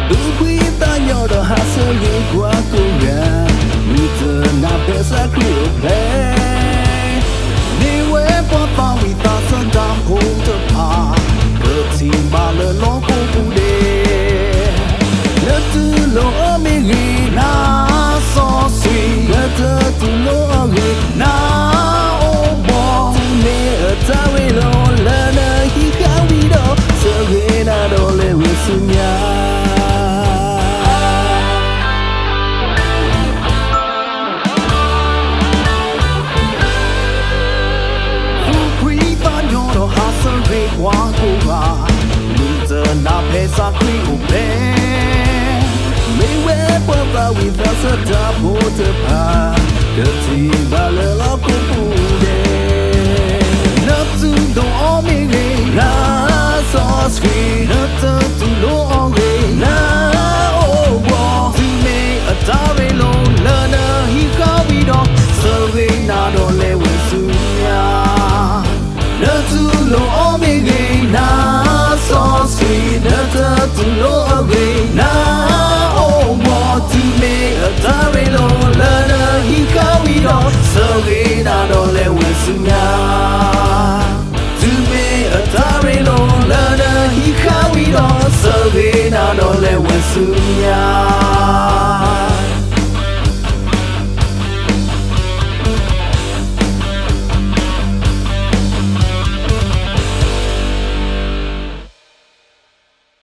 သူၣ်ဖှံသးညီဒီးဟးဆၢဂ့ၤပှၤကိးဂၤ, မုၢ်တနၤဖဲစးခရံာ်အိၣ်ဖျဲၣ်, မ့ၢ်ဝဲပှၤသးဝံၣ်သးစၢ်တၢ်ဖိတဖၣ်, ကထံၣ်ဘၣ်လၢလီၢ်ကိးပူၤဒဲး, နတူၢ်လိာ်အီၤမ့ၢ်ဂ့ၤ, နစီဆှံ, နတတူၢ်လိာ်အီၤဂ့ၤ, နအိၣ်ဘှီၣ်, တုၤမ့ၢ်အတၢ်ရ့လိာ်လၢနဟံးဃာ်ဝံၤဒီး, ဆၢဂ့ၤနၤဒီးလဲၤဝဲဆူညါ သူၣ်ဖှံသးညီဒီးဟးဆၢဂ့ၤပှၤကိးဂၤ, မုၢ်တနၤဖဲစးခရံာ်အိၣ်ဖျဲၣ်, မ့ၢ်ဝဲပှၤသးဝံၣ်သးစၢ်တၢ်ဖိတဖၣ်, ကထံၣ်ဘၣ်လၢလီၢ်ကိးပူၤဒဲး, နတူၢ်လိာ်အီၤမ့ၢ်ဂ့ၤ, နစီဆှံ, နတတူၢ်လိာ်အီၤဂ့ၤ, နအိၣ်ဘှီၣ်, တုၤမ့ၢ်အတၢ်ရ့လိာ်လၢနဟံးဃာ်ဝံၤဒီး, ဆၢဂ့ၤနၤဒီးလဲၤဝဲဆူညါ နတူၢ်လိာ်အီၤမ့ၢ်ဂ့ၤ, နစီဆှံ, နတတူၢ်လိာ်အဂ့ၤ, နအိၣ်ဘှီၣ်, တုၤမ့ၢ်အတၢ်ရ့လိာ်လၢနဟံးဃာ်ဝံၤဒီး, ဆၢဂ့ၤနၤဒီးလဲၤဝဲဆူညါ